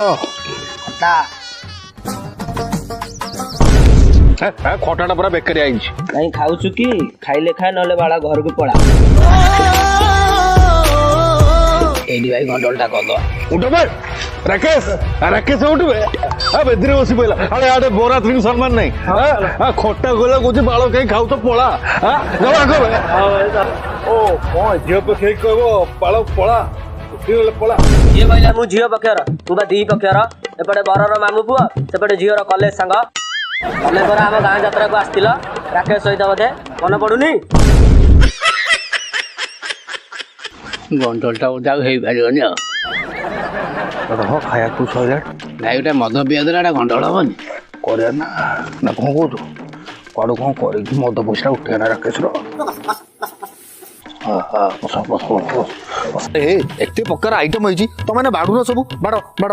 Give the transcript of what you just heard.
ଖଟା। ଖଟାଟା ପୁରା ବେକାରିଆ ହେଇଛି। କାଇଁ ଖାଉଛୁ କି? ଖାଇଲେ ଖା, ନହେଲେ ବାଳା ଘରକୁ ପଳା। ଏଇଠି ଭାଇ ଗଣ୍ଡଳଟା କରିଦବା। ଉଠ ବେ ରାକେଶ, ରାକେଶ ଉଠବେ। ବେଦିରେ ବସି ପଇଲା। ଆରେ ଆଡେ ବରାତ୍ରୀଙ୍କୁ ସମ୍ମାନ ନାହିଁ। ଖଟା ଗଲା କହୁଛି ବାଳ କାଇଁ ଖାଉଛ, ପଳା। ଓ କଣ ଝିଅ ପକ୍ଷେ କହିବ ବାଳ ପଳା, ଉଠିଗଲେ ପଳା। କିଏ କହିଲା ମୁଁ ଝିଅ ପକ୍ଷର? ତୁ ବା ଦି ପକ୍ଷର। ଏପଟେ ବରର ମାମୁଁ ପୁଅ, ସେପଟେ ଝିଅର କଲେଜ ସାଙ୍ଗ। ତମେ ପରା ଆମ ଗାଁ ଯାତ୍ରାକୁ ଆସିଥିଲ ରାକେଶ ସହିତ, ବୋଧେ ମନେ ପଡୁନି? ଗଣ୍ଡଳଟା ବୋଧେ ଆଉ ହେଇପାରିବନି। ଆଉ ରହ, ଖାଇବାକୁ ସରିଲାଣି। ଭାଇ, ଗୋଟେ ମଦ ପିଆ ଦେଲା, ଏଟା ଗଣ୍ଡଳ ହବନି? କରିବା ନା ନା କଣ କହୁଛୁ? କୁଆଡୁ କଣ କରିକି ମଦ ପଇସା ଉଠେଇବା ନା ରାକେଶର। ବସ ବସ ବସ। ଏ ଏତେ ପ୍ରକାର ଆଇଟମ ହେଇଛି, ତମେ ବାଢୁନ ସବୁ। ବାଢ ବାଢ।